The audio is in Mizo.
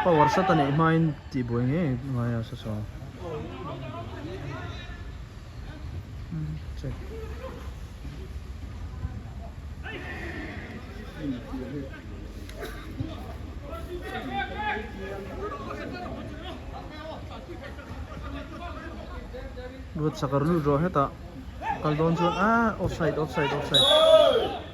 Power shot a neih hmain tihbuai ngei ngai a saw saw. Check. Ruat sakar lut rawh hetah kal dawn chuan ah offside offside offside.